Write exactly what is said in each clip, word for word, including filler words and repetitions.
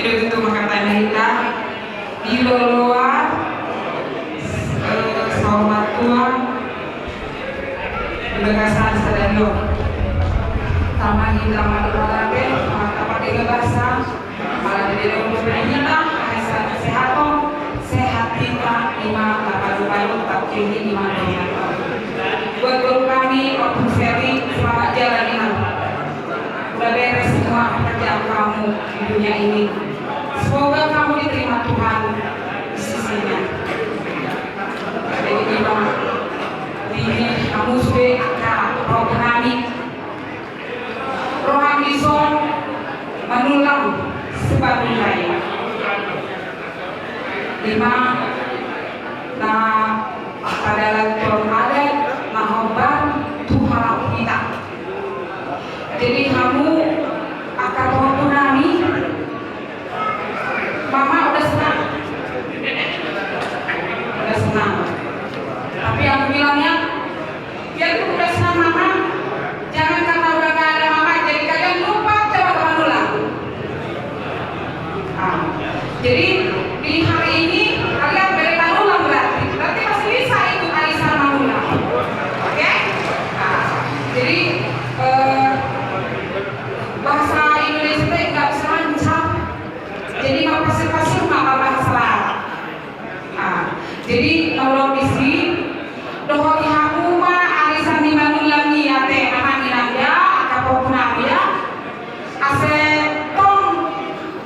Jadi, untuk mangkatai hita di loloan, eh, saur matua di bagasan sadari on. Tama hita mardoa, ate, mangkatai bagasan, ala ni didok hita, asa sehat on, sehat hita, ima lapan-lapan, tapi ima dohot. Buat guru kami, Ompung Seli, selamat jalan, Inang. Udah beres semua pekerjaan kamu di dunia ini. Semoga kamu diterima Tuhan di sisinya. Jadi, ima, di hamu sude angka roha nami. Roha ni son Manullang Sipanullang. Ima na padalanhon adat na hombar tu halak hita. Jadi, hamu angka roha nami, mama udah senang. Udah senang. Tapi aku bilang, ya, biarpun udah senang mama, jangan karena udah nggak ada mama, jadi kalian lupa cara Manullang. Ah, jadi di hari ini kalian bere Manullang berarti. Berarti masih bisa ikut arisan Manullang. Oke? Ah, jadi, eh, bahasa Indonesia itu nggak bisa lancar. Jadi, mapasir-pasir ma bahasa Arab. Ah, jadi, molo disi, dohot di hamu ma arisan ni Manullang i, ate, amang inang, ya, angka roha nami, ya. Asa tong,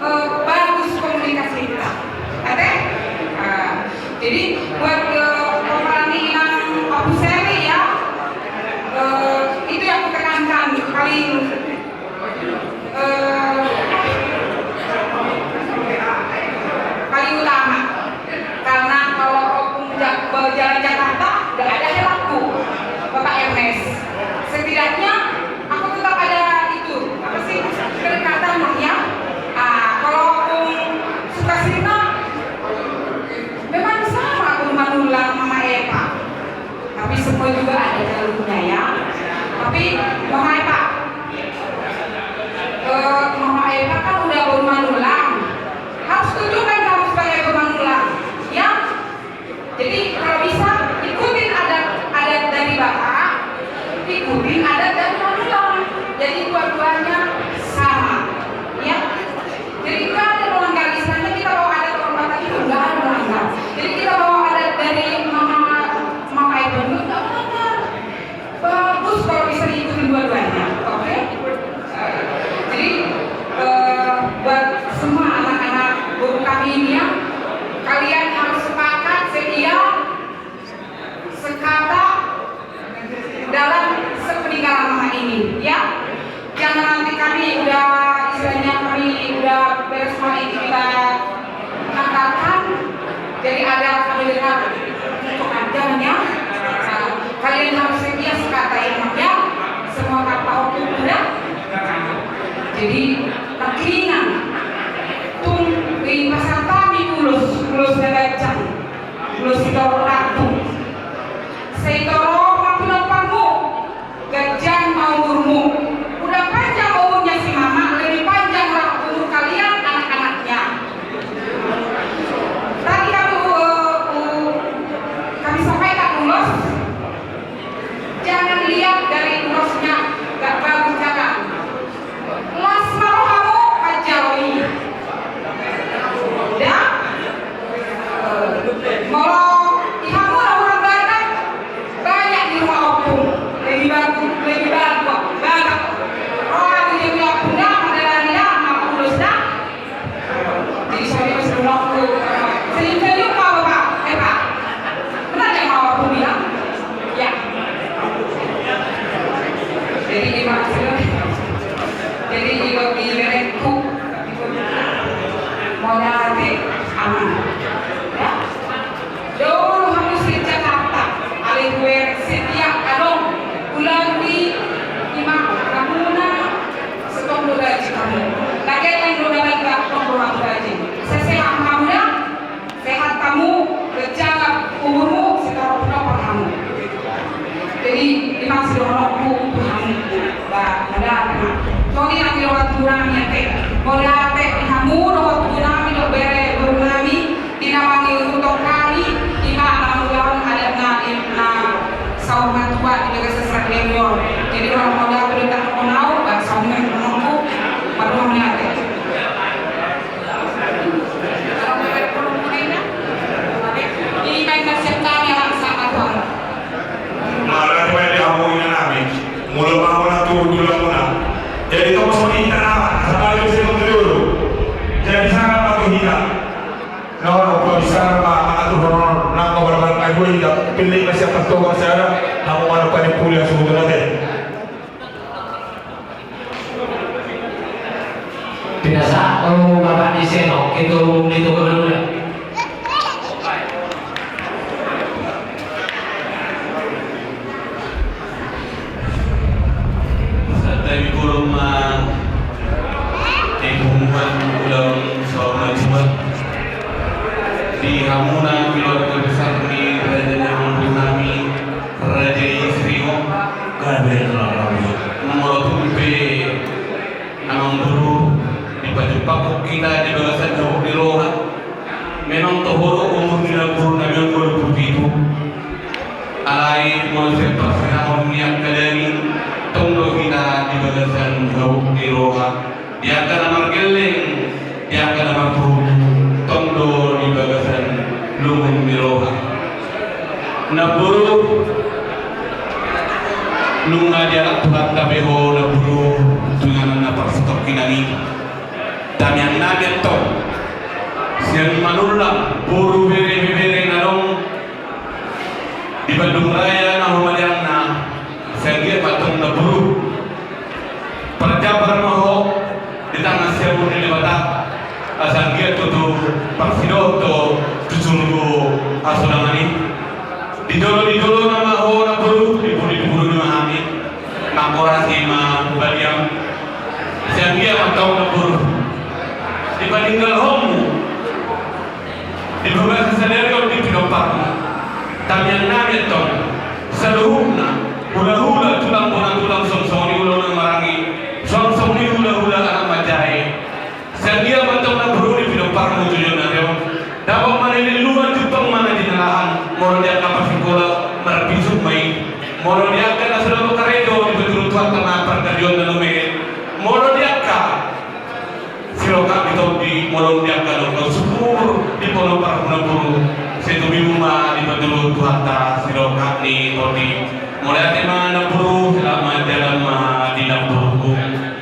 eh, bagus komunikasi kita. Ate? Ah, jadi, buat, eh, komporan ni Inang Ompung Seli, ya. Eh, itu yang kutekankan paling, eh, paling utama. Karena kalau aku ja-, berjalan Jakarta, udah ada helmku, Bapak Ernest. Setidaknya aku tetap ada itu, apa sih, kedekatan lah, ya. Ah, kalau aku suka sirna, memang sama aku Manullang, Mama Epa. Tapi semua juga ada jalurnya, ya. Tapi Mama Epa, eh, Mama Epa kan udah boru Manullang. Harus tunjukkan kamu sebagai boru Manullang, ya. Jadi, kalau bisa, ikutin adat, adat dari Bapak, ikutin adat dari Manullang. Jadi, dua-duanya sama, ya. Jadi, nggak ada melanggar, istilahnya kita bawa adat orang Batak itu nggak ada melanggar. Jadi, kita bawa adat dari Mama, Mama Epa juga nggak melanggar. Bagus kalau bisa diikutin dua-duanya, oke? Jadi, eh, buat semua anak-anak guru kami ini, ya, kalian harus sepakat, setia, sekata dalam sepeninggalan mama ini, ya. Jangan nanti kami udah, istilahnya, kami udah beres semua itu, kita batalkan. Jadi, ada kami dengar itu kan, jangan, ya. Nah, kalian harus setia sekata, ya, Mak, ya. Semua kata hukum udah. Jadi, taringot, tung di pasar kami ulos, ulos na ganjang, ulos sitoro ratu. Sai toro ma pinomparmu, ganjang ma umurmu. Udah panjang umurnya si mama, lebih panjanglah umur kalian anak-anaknya. Tadi kami, eh, eh, kami sampaikan ulos, jangan lihat dari ulosnya, nggak bagus, jangan. Las ma rohamu manjalo i. Da? Molo di hamu na hurang badan, banyak di rumah ompung. Lebih bagus, lebih bagus, bagus. Roha di rumah ompung da, mandalani da, mangulus da. Jadi, saya harus menunggu. Senyum-senyum, Pak, Bapak. Eh, Pak. Benar yang mau aku bilang? Ya. Jadi, ini maksudnya. Jadi, di, di berekku. Modal ate, aman. Ya. Dulu hamu sian Jakarta, alai hubereng setiap adong ulang di ima hamuna, setong do gaji hamu. Lagi yang do dapat gak tong do hamu gaji. Sesehat hamuna, sehat hamu, ganjang umurmu, sehat pun hamu. Jadi, ima sidohononku tu hamu. Ba, modal, ma. Songon i nang di roha tu hami ate. Modal ate, di hamu, dohot tu Toga sada, hamu manang panimpuli asuhuton ate. Pinasa, oh, bapak di seno, ketua umum di Toga Manula. Santabi bolon ma di punguan ulaon saur matua. Di hamuna keluarga besar ni raja ni amangboru nami, Raja i Sriwo. Gabe lalu. Molo tung pe amangboru, dipajumpangkon hita di bagasan habot ni roha. Memang toho do umur ni namboru nami on dua pulu pitu. Alai molo sian parsinahon ni angka daging, tong do hita di bagasan habot ni roha. Di angka na margelleng, di angka na marpurut, tong do di bagasan lungun ni roha. Namboru, nunga dialap Tuhanta be ho namboru tu inganan na parsitongkinan i. Tamiang nami antong, sian Manullang, boru, bere, ibebere na adong di Bandung Raya na humaliangna, sai anggiat ma antong namboru parjambar ma ho di tangan siamun ni Debata, asa anggiat tutu parsidohot ho tu surgo hasolangan i. Di jolo, di jolona ma ho namboru, di pudi, di pudina ma hami. Mangkorasi ma balian. Sai anggiat ma antong namboru, dipatinggalhonmu di bagasan sadari on di pinomparmu. Tamiang nami antong, saluhutna hulahula, tulang bona tulang, songon i ulaon na maranggi, songon i hulahula anak manjae. Sai anggiat ma antong namboru di pinomparmu tu joloan on. Dapot ma na niluluan, jumpang ma na jinalahan, molo di angka pasikola marbisuk ma i. Molo di angka na so dapot karejo, dipatuduhon Tuhanta ma parkarejoan na lume. Molo di angka sirokap ni tondi, molo di angka dongkon sumur, di pinompar namboru, sai tumibu ma dipatuduhon Tuhanta sirokap ni tondi. Mauliate ma namboru, selamat jalan ma di namboruku.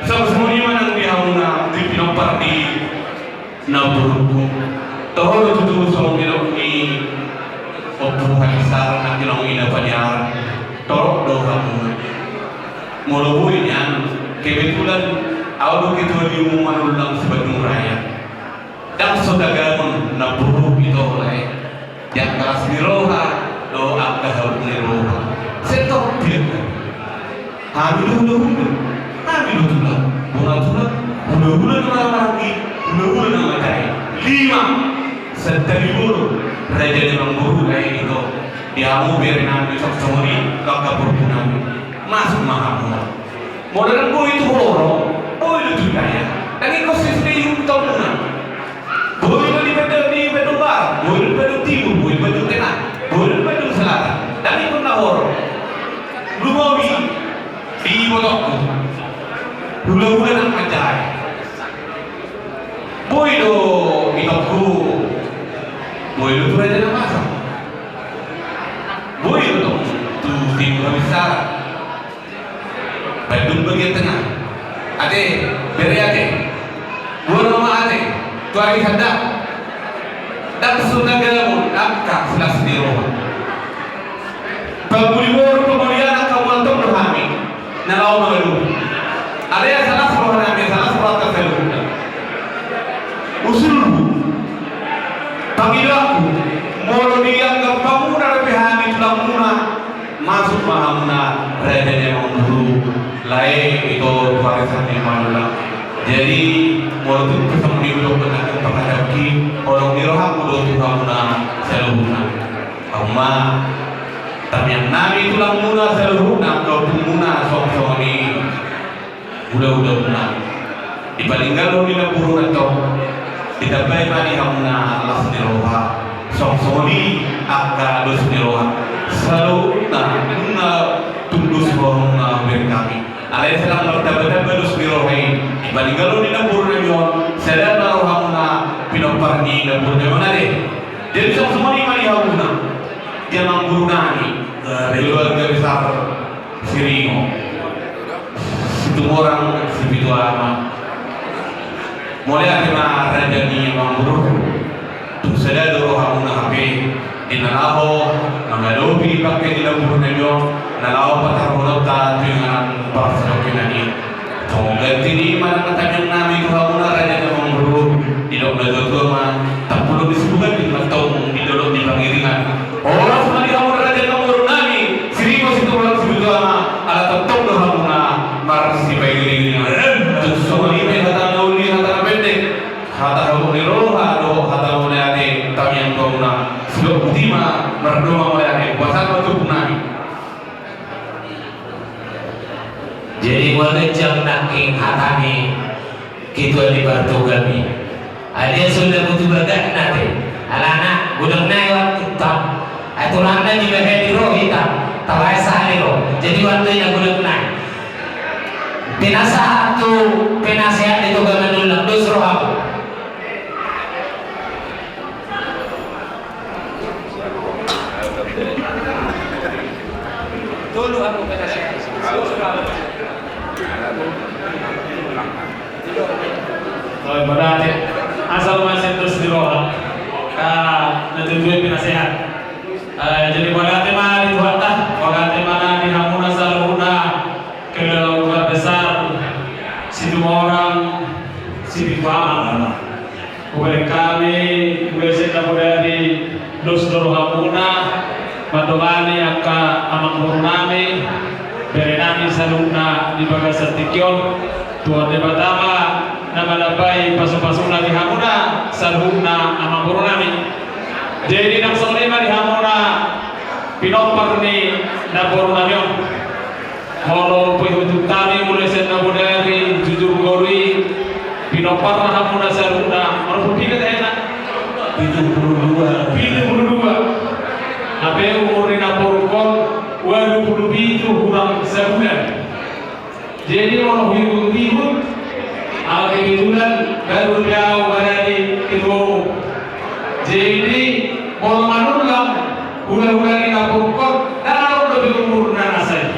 Songon i ma nang di hamuna di pinompar ni namboruku. Toho do tutu songon nidok ni Ompu Habinsar, nangkining ina paniar, torop do hamuna. Molo boi nian, kebetulan ahu do ketua di umum Manullang se-Bandung Raya. Ndang so tagamon namboru ito, lae. Di angka las ni roha dohot angka habot ni roha, sai torop do. Hami do hulahula, hami do tulang, bona tulang, hulahula na maranggi, hulahula na manjae. Lima, santabi bolon, raja ni amangboru, lae, ito. Di hamu bere nami, songon i tu angka purpu nami. Masuk ma hamu. Molo ndang boi tu horong, boi do tu daya. Ndang ingkon sisip di ujung tonduna. Boi do di Bandung, di Bandung Barat, boi do di Bandung Timur, boi di Bandung Tengah, boi do di Bandung Selatan. Ndang ingkon na horong. Lumobi di ibotongku, hulahula na manjae. Boi do itongku, boi do tu raja na masa. Boi do tong tu Timur Habinsar. Bandung bagian tengah. Ate, bere ate. Boru ma ate. Tu ari sanda. Ndang so tagamon angka las ni roha. Pangoli boru, pangoli anak, hamu antong do hami na laho mangadopi. Alai asa las roha nami, asa las rohanta saluhutna. Usulhu, pangidoanku, molo dianggap hamuna dope hami tulangmuna, masuk ma hamuna raja ni amangboru, lae, ito, tu arisan ni Manullang. Jadi molo tung pe songon i, ulang pernah pangadapi, holong ni rohangku do tu hamuna saluhutna. Hamu ma tamiang nami, tulangmuna saluhutna, angka ompungmuna songon i. Hulahula muna. Dipatinggalhon ni namboru antong, ditambai ma di hamuna las ni roha, songon i angka dos ni roha. Saluhutna nunga tung dos rohamuna hubereng hami. Alai sai ndang martambatamba dos ni roha i. Dipatinggalhon ni namboru nami on, sada ma rohamuna pinompar ni namboru nami on, ate. Jadi songon i ma di hamuna, di amangboru nami, keluarga besar Siringo, Situmorang, Sipitu Ama. Mauliate ma raja ni amangboru. Tung sada do rohamuna hape. Di na laho mangadopi pangke di lambur nami on, na laho patarhononta tu inganan parsadongan i. Tong ganti ni manang tangiang nami tu hamuna raja ni amangboru, didok na tuatua ma, tampulon ni sibukan di mantong di dolok ni pangiringan. Horas ma di hamuna raja ni amangboru nami, Sirigo Situmorang Sibutuama, ala tongtong do hamuna marsipangiringan. Tung songon i ma hata na uli, hata na pendek. Hata habot ni roha dohot hata mauliate tangiang tu hamuna, sidok buti ma, mardongan mauliate, hupasahat ma tu ompunami. Jadi molo ganjang nangkin hata ni ketua ni partugami, alai sudah butuh bagak nate, alana godang nai waktu tam. Aturanna dibahen i ro hita, tabahen sahali ro. Jadi waktu i na godang nai. Pinasahat tu penasehat ni Toga Manullang, dos rohamu. Tolu hamu penasehat. Dos rohamu. Oi, mauliate. Asal ma sian dos ni roha. Ka na tutu i penasehat. Eh, jadi mauliate ma di Tuhanta, mauliate ma na di hamuna saluhutna keluarga besar Situmorang Sibutuama. Hubereng hami, hubereng na bodari, dos do rohamuna mandongani angka amangboru nami, bere nami saluhutna di bagasan tingki on. Tuhan Debata ma na manambai pasupasuna di hamuna saluhutna amangboru nami. Jadi nang songon i ma di hamuna pinompar ni namboru nami on. Molo huihuthon hami mulai sian na bodari jujur ngolu i, pinomparna hamuna saluhutna, molo pulpit hita enak. Pitu pulu dua. Pitu pulu dua. Hape umur ni namborungkon ualu pulu pitu hurang sabulan. Jadi molo huihutihut, ala kebetulan baru dope au manjadi ketua umum. Jadi molo manullang hulahula ni namborungkon, ndang adong dope umurna na sai.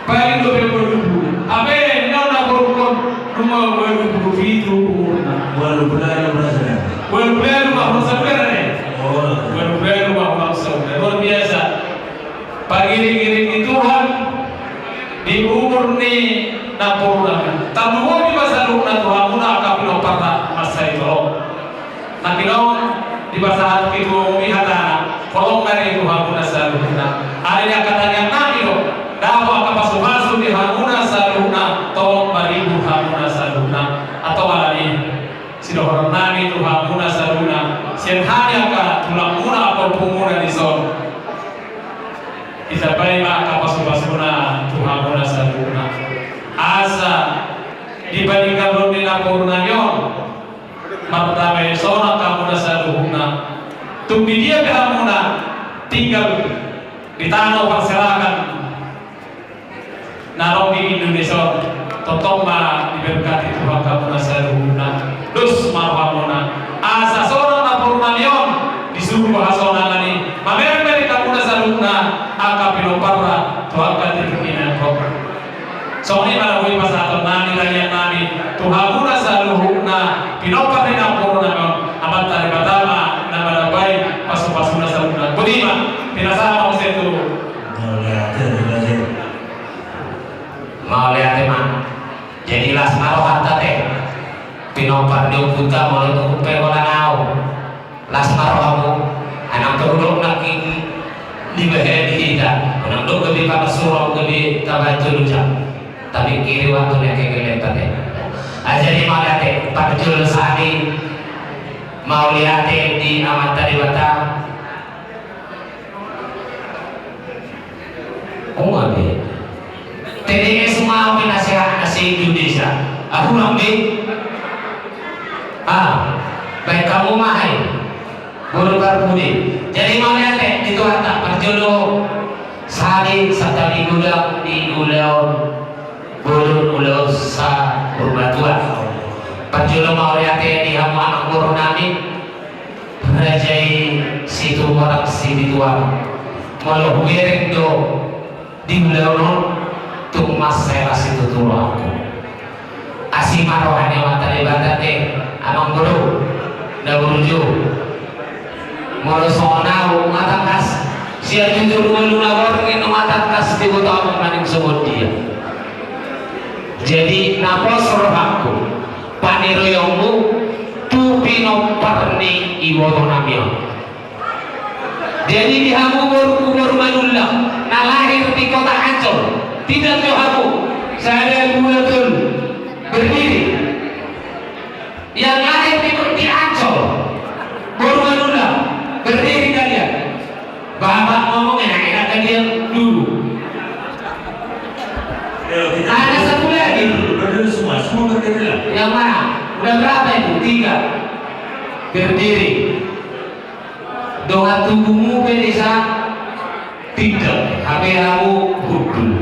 Paling dope ualu pulu. Hape ninna namborungkon nunga ualu pulu pitu umurna. Ualu pulu ualu pulu ualu ma hurang sabulan, eh? Oh. Ualu pulu ualu ma hurang sabulan. Luar biasa. Pangiringiring ni Tuhan di umur ni namboruna. Tarlumobi ma saluhutna tu hamuna angka pinomparna mansai tolong. Nangkin on dipasahat ketua umum i hatana, holong ma i tu hamuna saluhutna. Alani angka tangiang nami do, dapot angka pasupasu di hamuna saluhutna, tolong maribur hamuna saluhutna. Antong alani i sidohonon nami tu hamuna saluhutna, sian hami angka tulangmuna, angka ompungmuna dison. Ditambai ma angka pasupasuna tu hamuna saluhutna. Asa di paninggalhon ni namboru nami on, mardameson angka hamuna saluhutna. Tung di dia pe hamuna tinggal di tano parserahan na adong di Indonesia on, tongtong ma diberkati Tuhan hamuna saluhutna. Dos ma rohamuna. Asa sonang namboru nami on di surgo hasonangan i, mamereng ma di hamuna saluhutna angka pinomparna tu angka tintin ni nangkok. Songon i ma na boi pasahaton nami tangiang nami tu hamuna saluhutna pinompar ni namboru nami on. Amanta Debata ma na manambai pasupasuna saluhutna. Boti ma, pinasahat ma muse tu. Mauliate, mauliate. Mauliate ma. Jadi las ma rohanta ate. Pinompar ni ompunta molo tung pe holan au. Las ma rohamu. Unang pe hudok nangkin dibahen hita. Unang dok gabe panas rohamu gabe tabahen jolo jam. Tapi kiri waktu ni kegeleta ate. Ah, jadi mauliate. Parjolo sahali mauliate di Amanta Debata. Unang be. Tedeng i sumau pe nasehat na se-Indonesia. Ah, unang be. Ah, baen hamu ma hai. Boru parpudi. Jadi mauliate di Tuhanta, parjolo sahali santabi godang di ulaon bolon, ulaon saur matua. Parjolo mauliate di hamu amangboru nami. Raja i Situmorang Sibutuama. Molo hubereng do di ulaon on, tung mansai las situtu rohangku. Asi ma roha ni Amanta Debata ate, amangboru, na burju. Molo songon au, nunga tangkas. Sian jujur ngoluna borngin, nunga tangkas diboto hamu manang songon dia. Jadi na pos rohangku, paniroianmu tu pinompar ni ibotonami on. Jadi di hamu borungku boru Manullang na lahir di kota Ancol, tidak jo hamu, sada dua tolu, berdiri. Yang lahir di, di Ancol, boru Manullang, berdiri kalian. Bapak ngomong enak-enak kalian dulu. Ayo, kita ada satu lagi. Berdiri semua, semua berdiri lah. Yang mana? Udah berapa itu? Tiga. Berdiri. Dongan tubumu pe disa tidak, hape hamu hundul.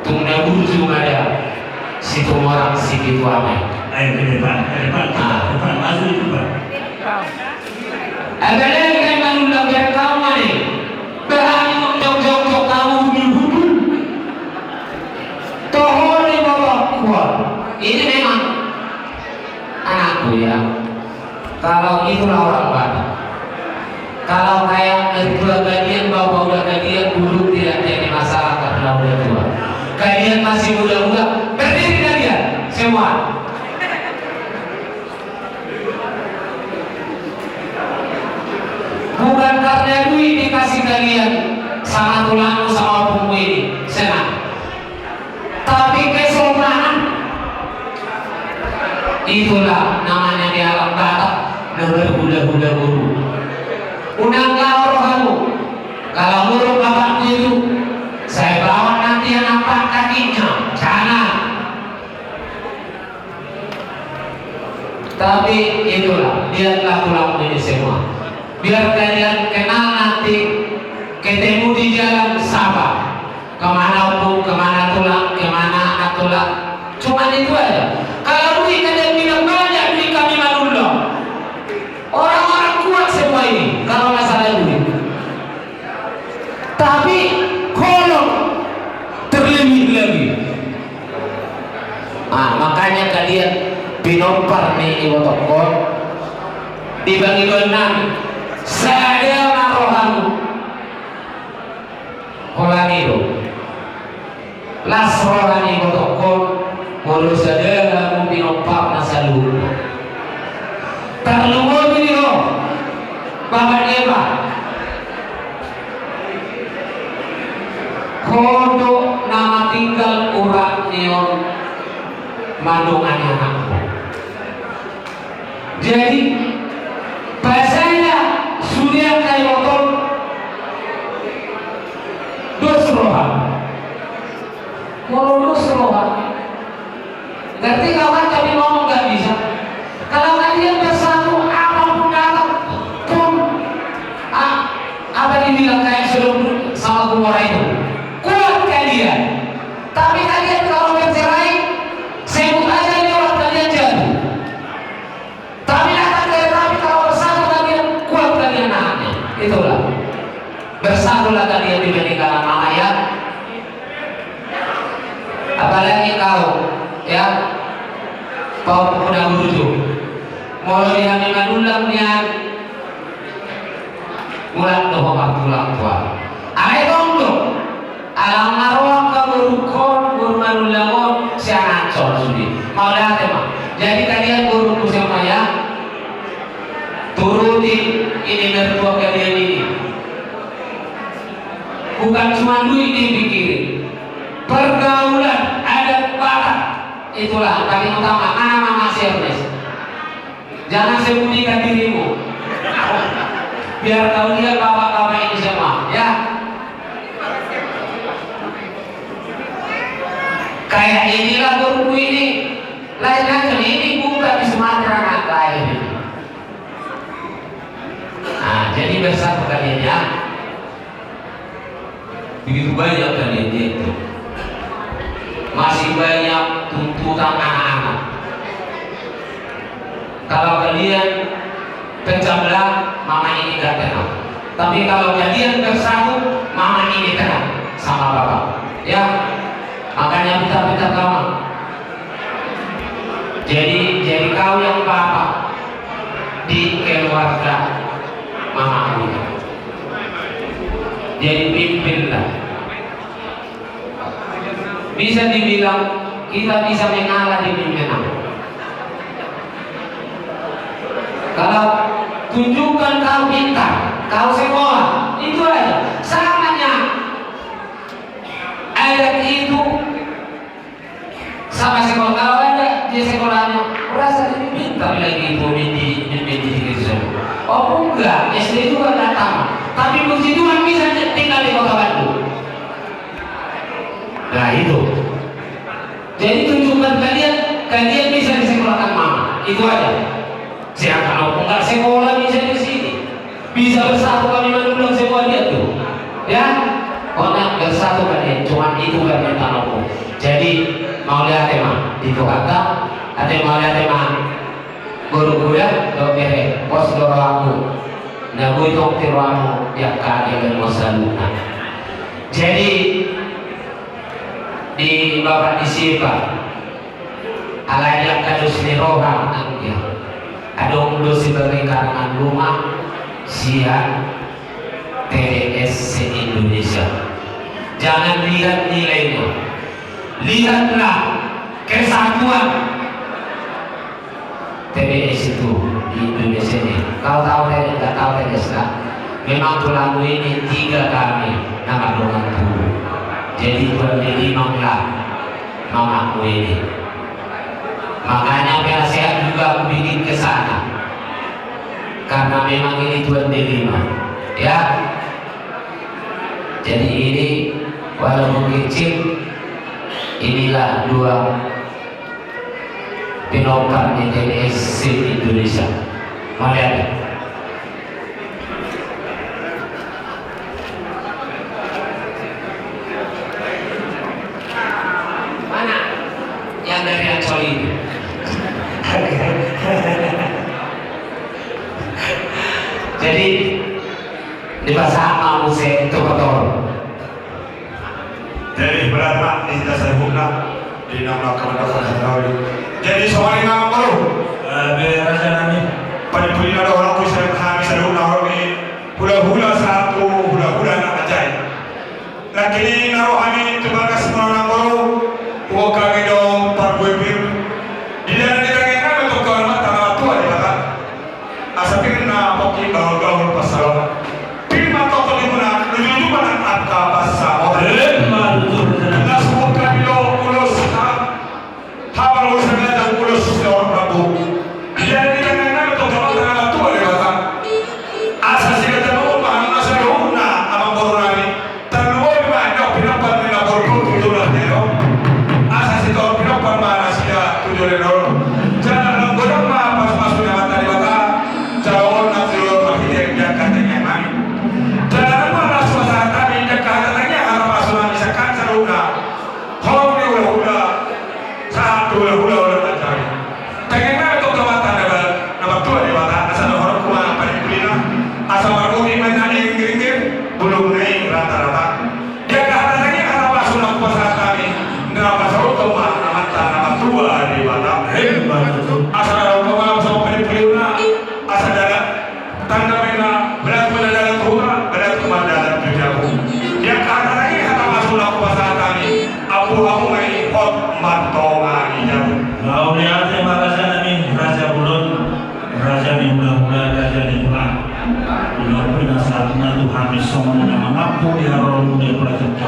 Tung na burju ma da Situmorang Sipitu Ame. Ayo ke depan, ke depan, ke depan, masuk itu, Pak. Apalagi kan Manullang berkawan nih. Berani menjong-jong kamu hundul-hundul. Toho ni bapak kuat. Ini memang anakku ya. Kalau itulah orang Batak. Kalau kayak mertua kalian, bapak uda kalian dulu tidak jadi masalah karena udah tua. Kalian masih muda-muda, berdiri kalian semua. Bukan karena duit dikasih kalian sama tulangmu sama opungmu ini, senang. Tapi kesopanan. Itulah namanya di alam Batak na berhula-hula boru. Unang lao rohamu. Kalau menurut bapakmu itu, saya bawa nanti anak angkat kakinya. Jangan. Tapi itulah, lihatlah tulangmu ini semua. Biar kalian kenal nanti, ketemu di jalan, sapa. Kemana opung, kemana tulang, kemana anak tulang. Cuman itu aja. Kalau duit kalian bilang banyak duit kami Manullang. Orang-orang kuat semua ini, kalau masalah duit. Tapi kolot terlebih lagi. Ah, makanya kalian pinompar ni ibotongkon di pangidoan nami, sada ma rohamu. Holan i do. Las roha ni ibotongkon, molo sada hamu pinomparna saluhutna. Tarlumobi di ho, Bapak Dema. Ho do na matinggal urat ni on mandongani anakmu. Jadi, pasaia sude angka iboto, dos roha. Molo dos roha, berarti kau kan tadi ngomong nggak bisa. Kalau kalian bersatu, apapun datang pun, ah, apa dibilang kayak sebelum sama gumora itu, kuat kalian. Tapi kalian kalau bercerai, sebut aja lewat kalian jatuh. Tapi datang dari kami, kalau bersatu kalian, kuat kalian nahannya. Itulah. Bersatulah kalian di pernikahan mama ya. Apalagi kau, ya, Pak Pemuda Burju. Molo di hami Manullang nian, mulak do ho martulang tulang. Alai tong do. Alana ro angka borungkon, boru Manullang on, sian Ancol sude. Mauliate ma. Jadi kalian borungku semua ya, turuti ini mertua kalian ini. Bukan cuma duit dipikirin. Pergaulan, adat Batak. Itulah paling utama. Mana Mama Sernes? Jangan sembunyikan dirimu. Biar tahu dia bapak-bapak ini semua, ya. Kayak inilah borungku ini. Lain-lain ini bukan di Sumatera, anak lain. Nah, jadi bersatu kalian ya. Begitu banyak kalian itu. Masih banyak tuntutan anak-anak. Kalau kalian pecah belah, mama ini gak tenang. Tapi kalau kalian bersatu, mama ini tenang sama bapak. Ya, makanya pintar-pintar kamu. Jadi, jadi kau yang bapak di keluarga. Jadi pimpinlah. Bisa dibilang kita bisa mengalah demi menang. Kalau tunjukkan kau pintar, kau sekolah, itu aja. Sama nya ayat itu. Sama sekolah, kalau ada di sekolahnya, rasa lebih pintar lagi itu mendidik, mendidik itu. Oh enggak, S D juga nggak tamat. Tapi puji Tuhan bisa tinggal di Kota Bandung. Nah itu. Jadi tunjukkan kalian, kalian bisa disekolahkan mama. Itu aja. Siapa mau nggak sekolah bisa di sini. Bisa bersatu kami mendulang semua dia tuh. Ya, kona bersatu kami, cuman itu kan yang tanahku. Jadi, mauliate ma, di Tuhan ta, ate mauliate ma, guru kuda, do bere, pos do rohamu. Na boi tong ti rohamu, ya kage dan mosaluna. Jadi, di Bapak di Sipa, alai dia kadus ni roha anggia. Adong do sebagai karangan rumah sian T D S se-Indonesia. Jangan lihat nilainya, lihatlah kesatuan. T D S itu di Indonesia ini. Kau tahu T D S, nggak tahu T D S kan? Memang tulangmu ini tiga kami nama dongan tubuh. Jadi Tuan Deli Mangla, mamamu ini. Makanya penasehat juga aku bikin ke sana. Karena memang ini Tuan Deli Mang. Ya. Jadi ini walaupun kecil, inilah dua pinompar di T D S se-Indonesia. Mauliate. Mana yang dari Ancol ini? Jadi, di bahasa apa musik itu kotor? Jadi berat ma di hita saluhutna di na mangkamakan hatawi. Jadi songon i ma amang boru. Be raja nami. Panimpuli na do holan ku sian hami saluhutna holan ni hulahula sahat tu hulahula na ajaib. Nangkin i na ro hami tu bagas muna amang boru. Huboan hami do parbue pir. Di dalan ni tangiang nami tu Amanta na martua Debata. Asa pir na pongki gaol-gaol pansalongan. Pir ma tongtong di muna, nunjung-junjung ma nang angka pansamotan. Emma tutu. Na suhut hami do ulos ha, hami ulos na gaja ulos ni horong rambu. Jadi di tangiang nami tu Amanta na martua Debata. Asa sigajamuhon ma hamu na saluhutna amang boru nami. Tarlumobi ma na pinompar ni na borngin tu joloan ni on. Asa sitolu pinompar ma nasida tu joloan ni on. Jala na godang ma pasupasu ni Amanta Debata. Jala on na tu joloan marhite angka tangiang nami. Jala na ma na suasa hata nami angka hata tangiang harapasu nami sian hami saluhutna. Horong ni hulahula. Sahat tu hulahula na ajaib. Tangiang nami tu Amanta na martua Debata, asa dohononku ma panimpulina, asa marmutik ma na i ringgit-ringgit, bulung na i rata-rata. Di angka hata tangiang harapasu na hupasahat hami, na pasahathon ma Amanta na martua Debata. Emma tutu. Asa dohononku ma panimpulina, asa dalan tanda ma i na, berarti ma dalan tu huta, berarti ma dalan tu jabu. Di angka hata tangiang harapasu na hupasahat hami, ampu hamu ma i hot martonga ni jabu. Mauliate ma raja nami, raja bolon, raja ni hulahula, raja ni tulang. Ulaon pinasahatna tu hami songon na mangampu di haroro muna i prajurit.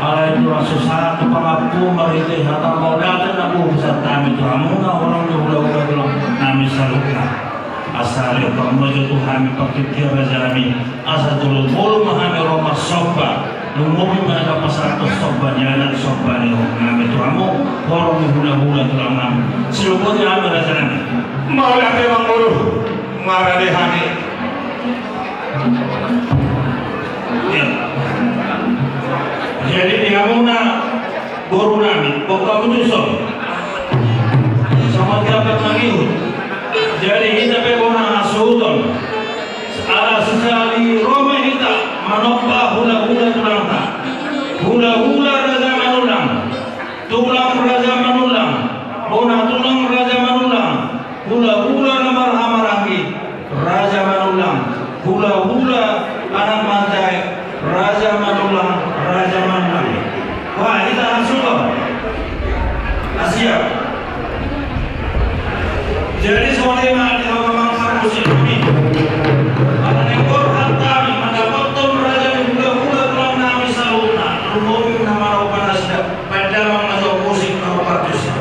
Alai tulang so sahat tu pangampu marhite hata mauliate na hupasahat hami tu hamuna horong ni hulahula tulang nami saluhutna. Asa lehon hamu jo tu hami pangkilkian raja nami. Asa jolo-jolo ma hami ro marsomba. Lumobi ma angka pasahathon somba ni anak somba ni roha nami tu hamu. Horong ni hulahula tulang nami. Silobot ni hami raja nami. Mauliate amang boru. Marade hami. Ya. Jadi di hamuna boru nami, bongka putuson. Songon jabat mangihut. Jadi hita pe bona hasuhuton. Ala sisali ro ma hita manomba hulahula tulangta. Hulahula raja Manullang. Tulang raja Manullang. Bona tulang raja Manullang. Hulahula na marhahamaranggi raja Manullang. Hula-hula anak manjae, raja manulang, raja manang. Wah, hita na suka. Asia. Jadi songon i ma di hamu amang parmusik nami. Ala ni borhat nami mandapothon raja ni hula-hula tulang nami saluhutna. Lumobi na manopa nasida. Baen damang ma jo musik na parmusik.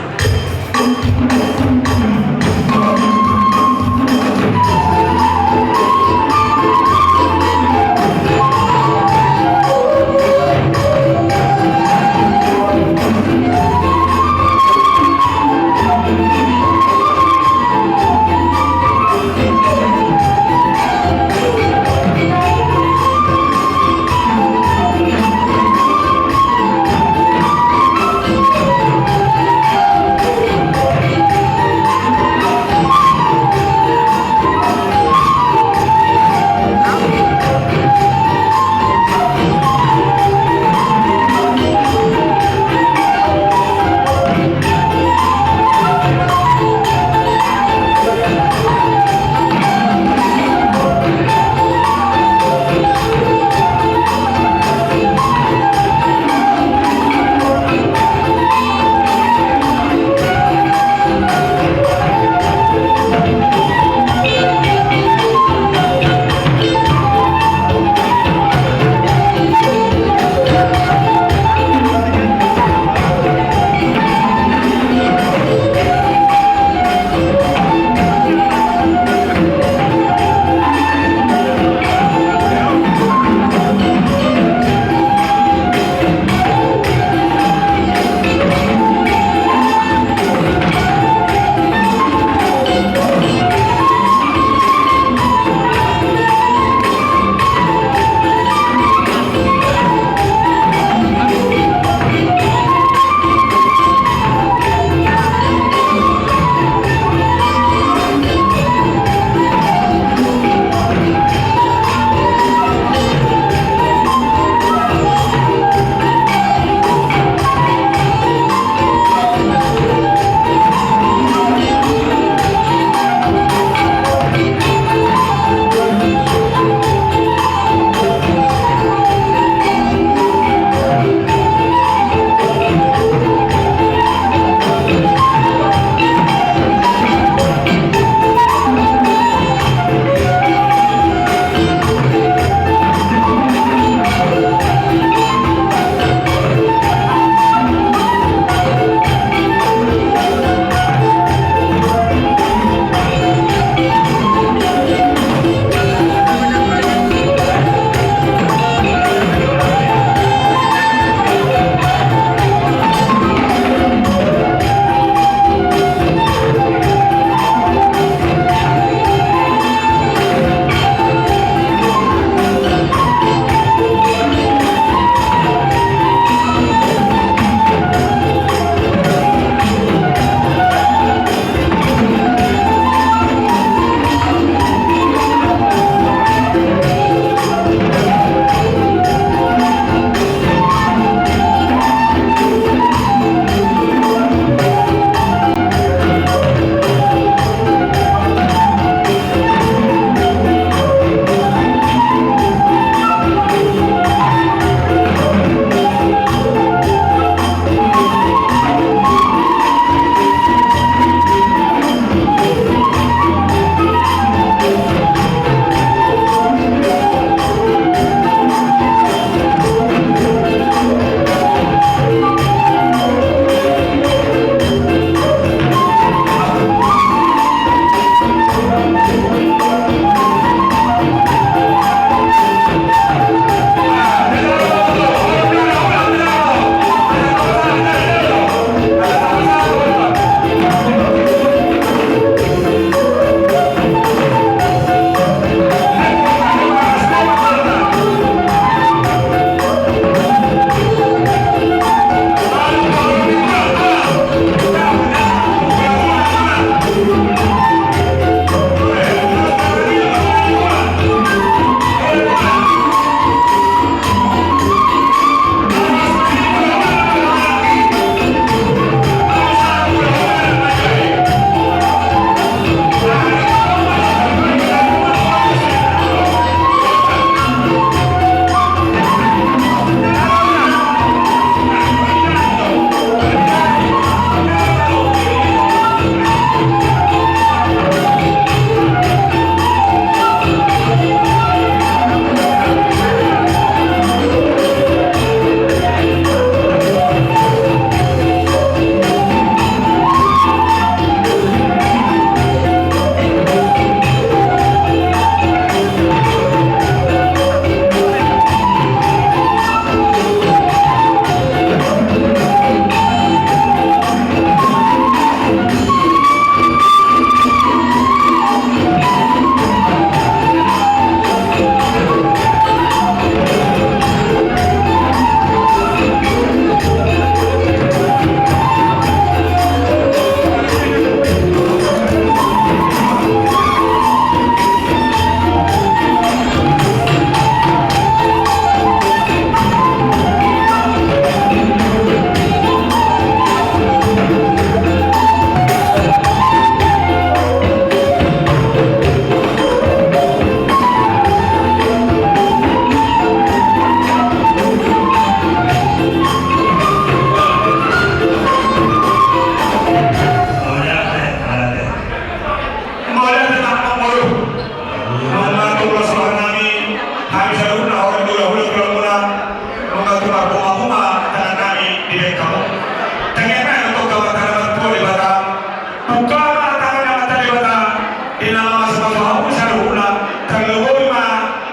Hamu saluhutna, tarlumobi ma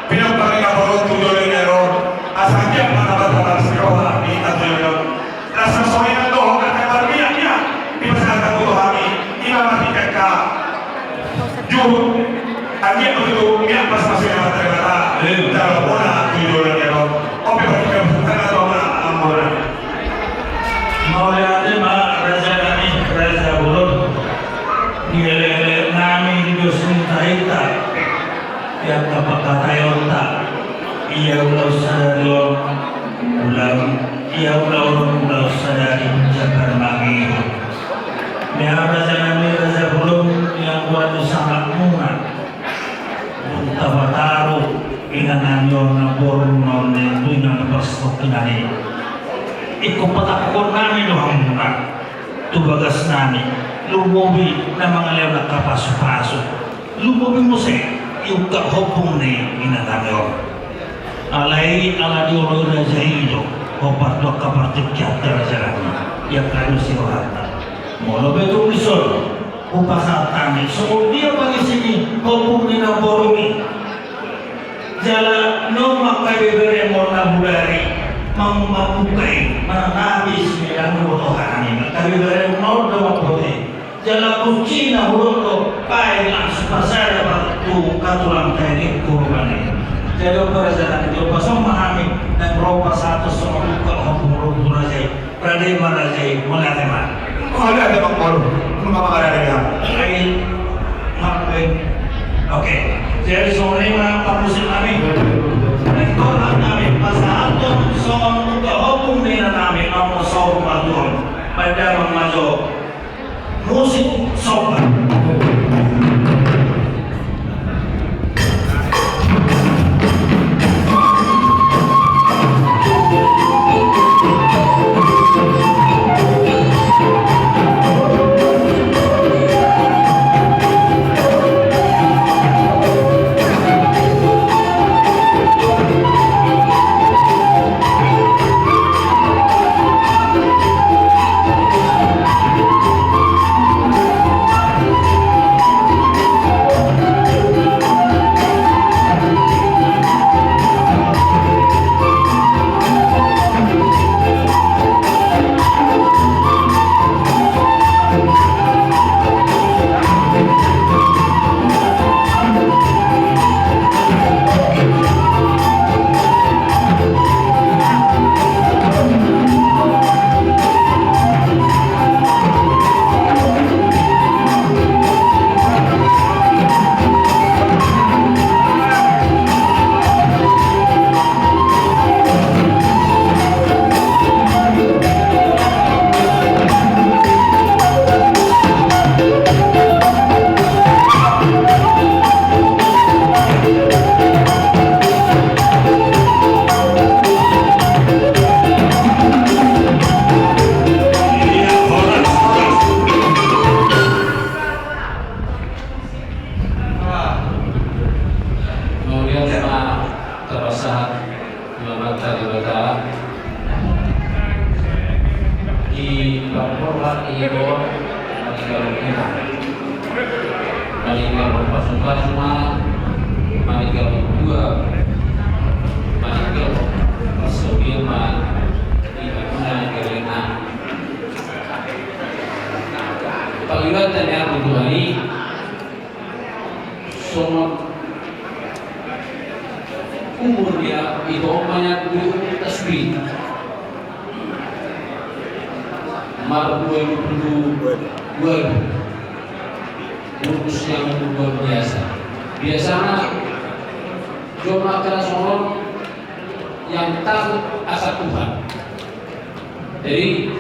pinompar ni Napoleon tu jolo ni ari on, asa anggiat ma na marsiroha hami tu jolo ni ari on. Rasa songon i nang dohot angka marmiak-miak dipasahat hamu tu hami, i ma marhite angka juhut, anggiat ma tutu miak pasupasu ni Amanta Debata. Amin. Tarlumobi ma tu jolo ni ari on. On pe marhite pasupasu ni Amanta Debata. Mauliate ma raja nami, raja bolon. Dielek-elek nami di dos ni hita-hita. Ia angka pangkataionta, ia ulaon sadari on, ulaon, ia ulaon, ulaon sadari jambar mangihut. Ia raja nami, raja bolon, ia anggo ado sangapmuna. Dung tapataru inanami on, namborumuna on, tu inang na parsatongkinan i. Ingkon patangkon nami do hamuna tu bagas nami, lumobi na mangalehon angka pasupasu. Lumobi muse iungkap hompung ni inanami on. Alai ala dioloi raja i do hombar tu angka partingkianta raja nami, i angka dos ni rohanta. Molo pe tung dison hupasahat hami songon dia pangisi ni hompung ni namborum i. Jala naung mangkabeberem on na bodari, mang-, mambuka i, manang na abis ni damu boto hami, mangkabeberem on do mamboto i. Jala kuncina hudok do, baen langsung pasada ma tu angka tulangta i, ningku rupani. Jadi on pe raja nami, jolo pasahat ma hami, naeng ro pasahathon songon buka hompung ro tu raja i. Rade ma raja i, mauliate ma. Mauliate ma, molo. Nunga mangarade ma. Ai, maaf, eh. Oke. Jadi songon i ma parmusik nami. Nangkin nami pasahathon songon buka hompung ni inanami, naung saur matua on. Baen damang ma jo. Musik somba. Kemudian sama terasa Amanta Debata, di parporhat i do maninggalhon hita, maninggalhon pasupasu ma, maninggalhon tua, maninggalhon parsaoran ma di hamuna gellengna. Panghibatta ni ahu tu Tuhan i, songon umur dia itu, umurnya dulu tasbih. Mar dua puluh dua. Umur yang luar biasa. Biasanya cuma kena songon yang takut asa Tuhan. Jadi,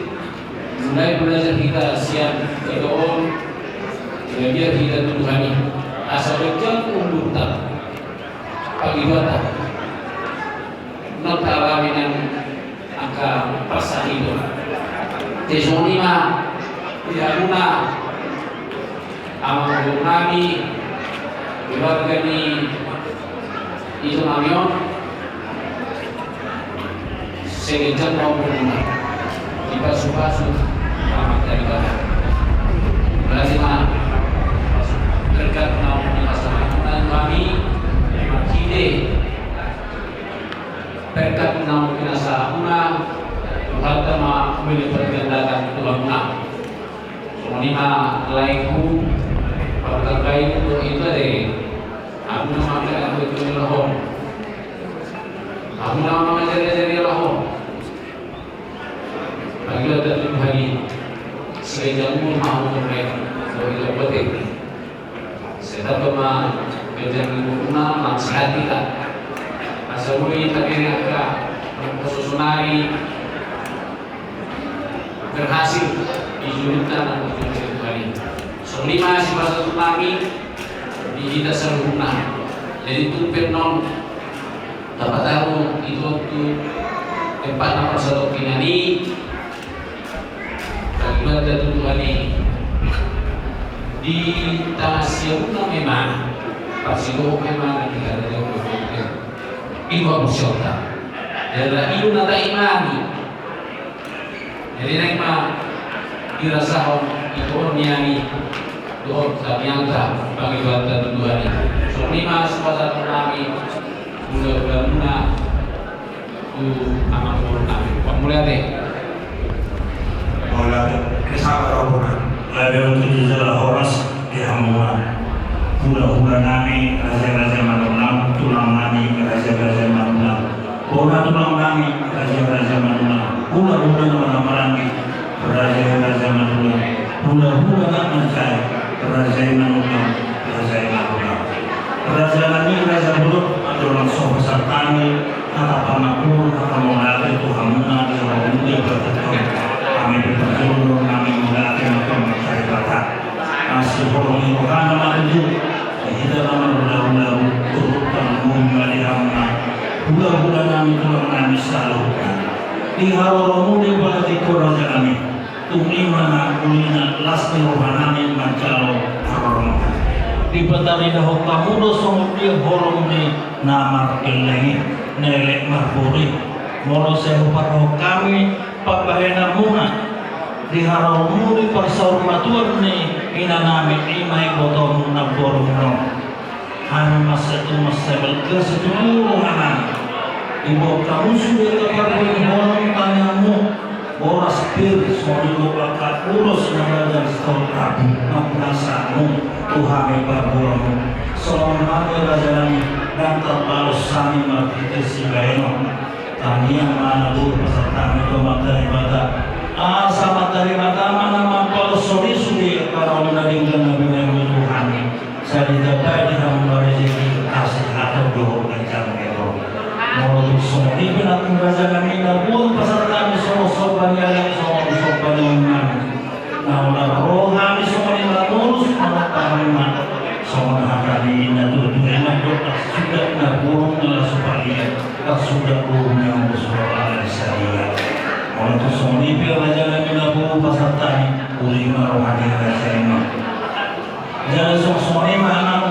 mulai belajar hita sian ito on, belajar hita tu Tuhan i. Asa ganjang umurta, panghibatta. Nunga taalami nang angka parsahiton. Jadi songon i ma di hamuna amang boru nami, keluarga ni ito nami on, sai ganjang ma umurmuna, dipasupasu Amanta Debata. Berarti ma berkat naung dipasupasu. Hamuna, Tuhanta ma melipat gandakan tu hamuna. Songon i ma laengku, partanggaiku tu hita de. Hamuna ma mangajari-ajari halak on. Hamuna ma mangajari-ajari halak on. Pagi ada tu hari. Sehingga umur mau bermain. Kalau tidak buat ini. Sedang ma ganjang ni umurna, mansehat hita. Asa boi hita kena angka pasusunan i berhasil di jurutna nang di jurutna. Songon i ma sipasahaton nami di hita saluhutna. Jadi tung pe annon tapataru i tu tempat na parsatongkinan i. Akibatna tu Tuhan i di tangan siamunna memang parsidohot memang di hadapan Tuhan. Itu apa siapa? Dan lagi lu nata imani. Jadi naik ma dirasahon itu niani. Tuhan kami angka pangibatna tu Tuhan i. Songon i ma sipasahaton nami. Mula-mula muna tu amang boru nami. Mauliate. Mauliate. Ini sama rombongan. Labe untuk jala horas di hamuna. Hula-hula nami, raja-raja Manunggal, tulang nami, raja-raja Manunggal. Bona tulang nami, raja-raja Manunggal. Hula-hula na marhahamaranggi, raja-raja Manunggal. Hula-hula na marhahamaranggi, raja Manunggal, raja Manunggal. Raja nami, raja bolon, andorang so pasahat hami hata pangapulon, hata mauliate tu hamuna di hamu di partingkian. Hami di parjolo nami mauliate ma tu Amanta Debata. Asi holong ni rohana ma tutu. Hita na marhula-hula, turut tangan ma di hamuna. Hula-hula nami, tulang nami saluhutna. Di haroromu di partingkian raja nami. Tung i ma na ulina las ni roha nami manjalo haroromu. Dipataridahon hamu do songon dia holong ni na margelleng i, na elek marboru i. Molo sai huparrohahon hami pambahenanmuna di haroromu di parsaurmatuaon ni ina nami, i ma ibotomu namborumuna on. Hami mansai tu mansai balga situtu roha nami. Diboan hamu sude angka parbue ni holong tangiangmu, boras pir, songon i do angka ulos na badan sitaon abu, na pinasahatmu tu hami parborumu. Songon hami raja nami, ndang tarbalos hami marhite sibahenon. Tangiang ma na boi pasahat hami tu Amanta Debata. Asa Amanta Debata ma na mampalosori sude angka na denggan na binahenmu tu hami. Sai ditambai di hamu ma rejeki, hasehatan dohot ganjang ni umur. Molo tung songon i pe nang raja nami, na boi pasahat hami songon somba ni adat, songon somba ni adat nami. Na ula ro hami songon i mangurus, manat hami ma songon hata ni na tutu, enak do, tak sudah na burung na langsung pagi, tak sudah burung yang bersuara dari saya. Molo tung songon i pe raja nami, na boi pasahat hami, uli ma roha ni raja i ma. Jala songon i ma nang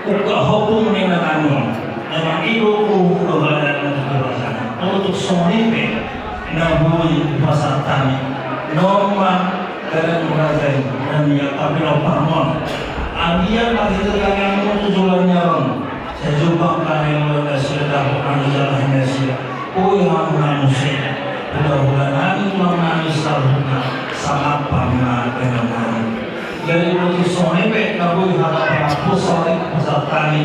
ungkap hopung ni na nami on. Memang i do uhum dohot adat na tutu raja nami. Molo tung songon i pe na boi pasahat hami, nunga ma gadan raja i, na nian, tapi na parmon. Anggiat marhite tangiangmu tu joloan ni ari on. Sai jumpang hami, molo na sudah dapot hami jala hami sia. Oi, hamuna muse, hula-hula nami, tulang nami saluhutna, sangap hamuna, inang nami. Jadi molo tung songon i pe na boi hata pangapulon, songon i pasahat hami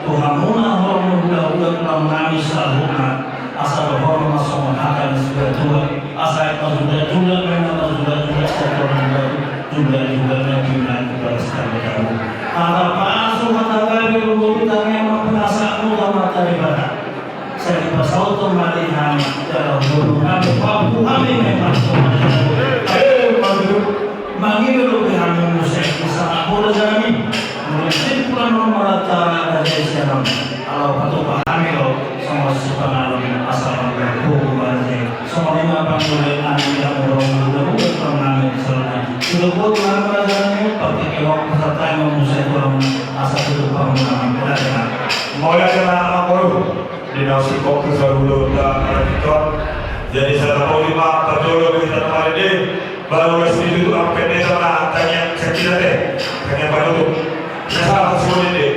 tu hamuna, horong ni hula-hula, tulang nami saluhutna, asa dohonon ma songon hata ni situa-tua, asa aek marjula-jula, memang marjula-jula, sai tongtong marjula-jula, na pinangido balas kami tahu. Hata pasu, hata gabe, lumobi tangiang ma pinasahatmu tu Amanta Debata. Sai dipasaut ma di hami, jala hurung hami, pampu hami memang. Eh, mangido, mangido dope hami muse, di sahat bola jami. Molo simpul ma marata raja sian on. Ala patupa hami do, songon sipanganon, asa mangido boku ma raja. Songon i ma panggilan nami, yang murung, mudah-mudahan nami, selama. Sudah boku nami raja nami, partingkian pasahat hami muse, asa tutup panggilan nami. Mauliate ma, Amang Boru. Di na singkop tu saluhutna, na singkop. Jadi, sada poli ma, parjolo di hita na marende, baru na situ tu angka pendeta na tangiang sakit ate, tangiang panutup. Biasa apa semua ini?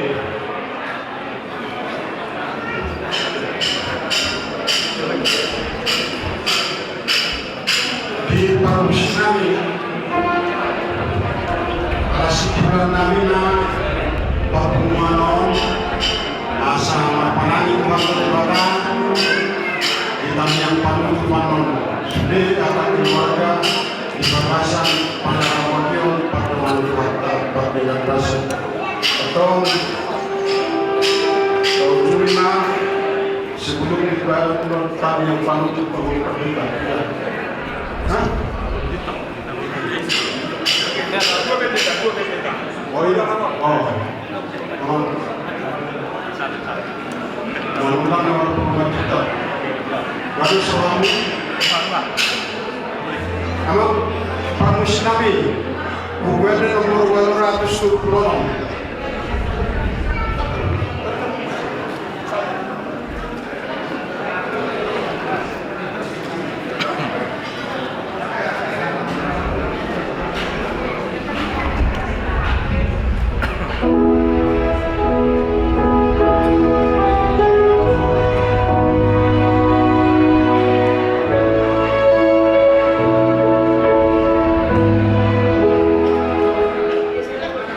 Yang panutupan on, sude angka keluarga di bagasan panaramotion pardomuan Tuhanta pardenggan basa. Antong, saujungna, sebelum dibawa Tuhan, tadi yang panutup, Bapak Pendeta. Ya. Hah? Oh iya, oh. Amang. Amang, amang, amang, amang. Waduh, suami. Amang, pamusi nami. Buku ada nomor dua ratus dua puluh enam.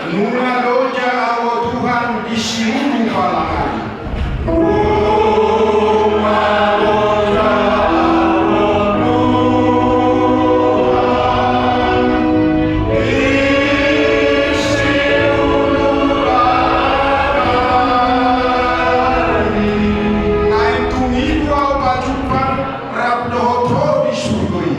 Nunga loja ahu, o Tuhan, di siulu palangan. Naeng tung ibu ahu pajumpang rap dohot ho di surgo i.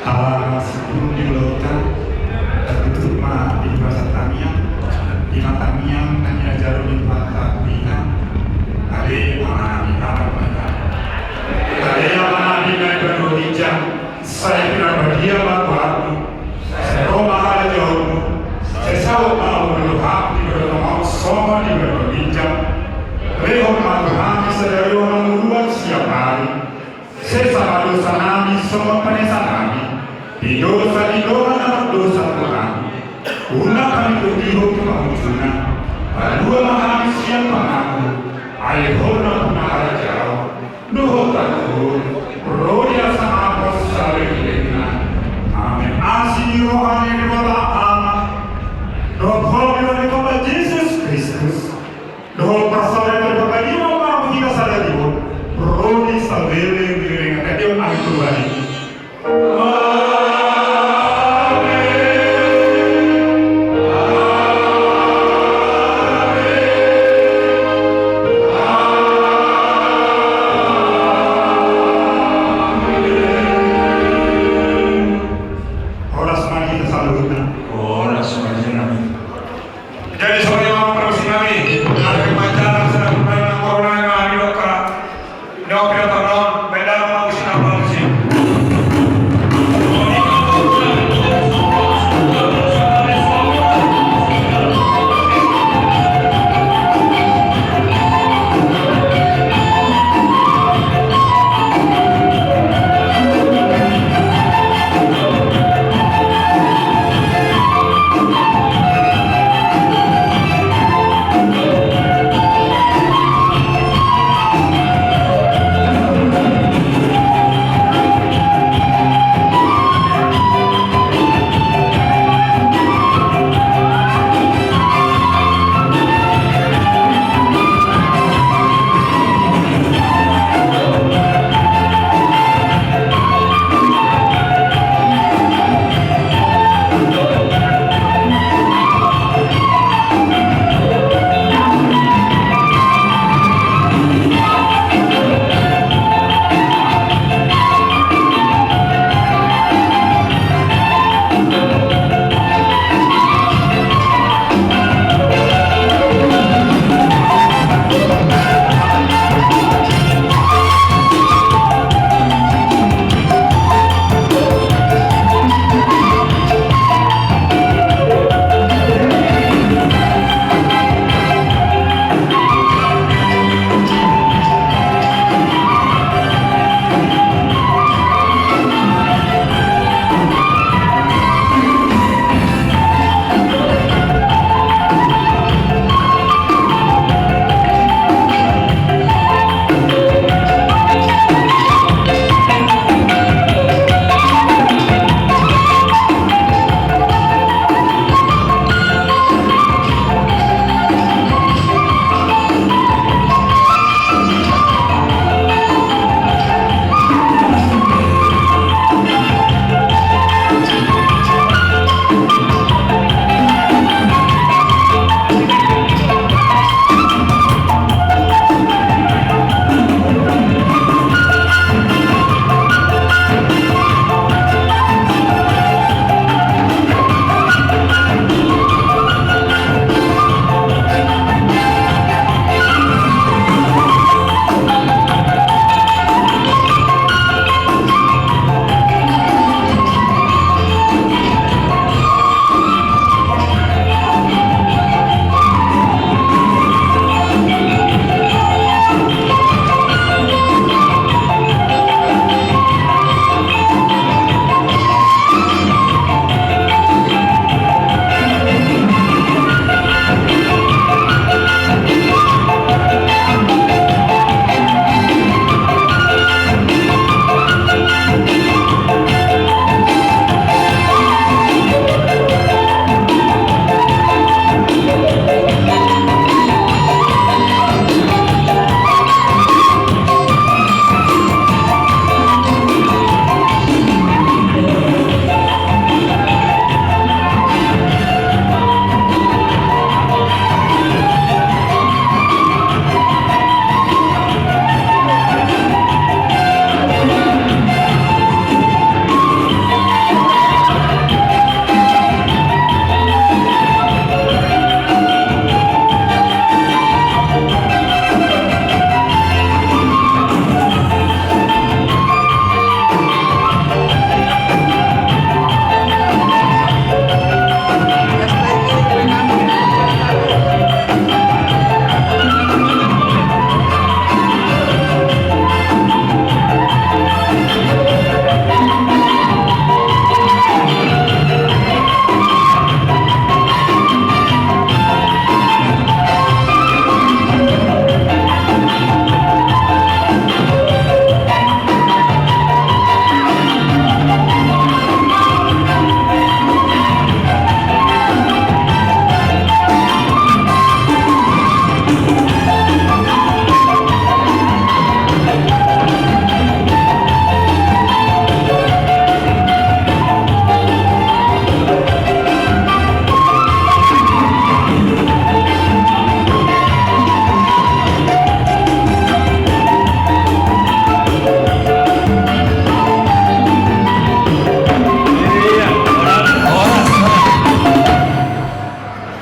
Ala sipun di ulaonta, tartutup ma di bagasan tangiang, di ma tangiang na niajarhon ni Tuhanta tu hita. Ale Amanami na marhite. Ale Amanami na di banua ginjang, sai pinarbadia ma goarmu. Sai ro ma harajaonmu. Sai saut ma hamu di banua tonga on songon na di banua ginjang. Lehon ma tu hami sadari on hangoluan siapari. Sesa ma dosanami songon panesanami di dosa ni dongan na mardosa tu hami. Unang hami togihon tu pangunjunan. Palua ma hami sian pangago. Ai Ho do nampuna harajaon dohot hagogoon, ro di asa hapos saleleng ni lelengna. Amen. Asi ni roha ni Debata Ama dohot holong ni Debata Jesus Kristus dohot parsaoran ni Debata Tondi ma mangihut hita sadari on, ro di saleleng ni lelengna. Amen. Amen.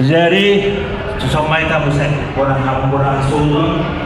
Jadi, susah mai tamu saya kurang hampura sumang.